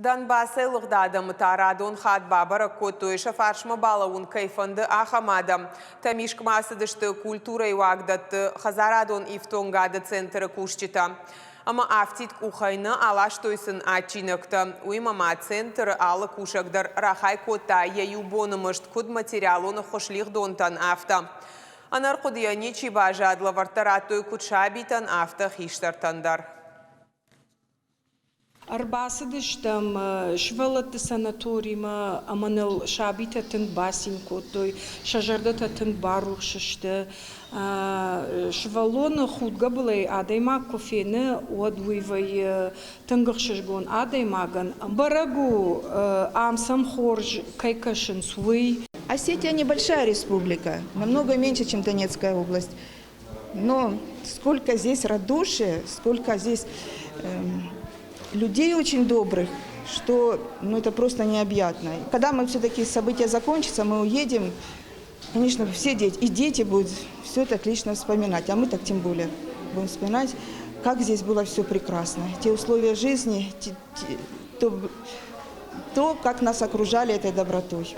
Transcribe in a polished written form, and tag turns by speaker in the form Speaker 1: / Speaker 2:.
Speaker 1: Донбассӕй лыгъд адӕмы та радон хатт бабӕрӕг кодтой, сӕ фарсмӕ балӕууын кӕй фӕнды, ахӕм адӕм. Тӕмискъмӕ ацыдысты культурӕйы уагдӕтты, хӕдзарадон ифтонгады центры кусджытӕ. Ӕмӕ афтид къухӕй нӕ аластой сын адджинӕгтӕ. Уыимӕ ма центры алы кусӕг дӕр рахай кодта йӕ иу боны мызд куыд материалон ӕххуыс лигъдонтӕн, афтӕ. Ӕнӕрхъуыдыйӕ ничи баззад, лӕвӕрттӕ радтой куыд сабитӕн, афтӕ хистӕртӕн дӕр.
Speaker 2: Ӕрбацыдыстӕм сывӕллӕтты санаторимӕ ӕмӕ ныл сабитӕ тынг бацин кодтой, сӕ зӕрдӕтӕ тынг барухс сты. Сывӕллоны худгӕбылӕй адӕймаг куы фены, уӕд уый вӕййы тынг ӕхсызгон адӕймагӕн. Бӕрӕг у, ам сӕм хорз кӕй кӕсынц, уый.
Speaker 3: Осетия небольшая республика, намного меньше, чем Донецкая область. Но сколько здесь радушия, сколько здесь людей очень добрых, что ну, это просто необъятно. Когда мы все-таки события закончатся, мы уедем, конечно, все дети, и дети будут все это отлично вспоминать, а мы так тем более будем вспоминать, как здесь было все прекрасно. Те условия жизни, те, те, то, то, как нас окружали этой добротой.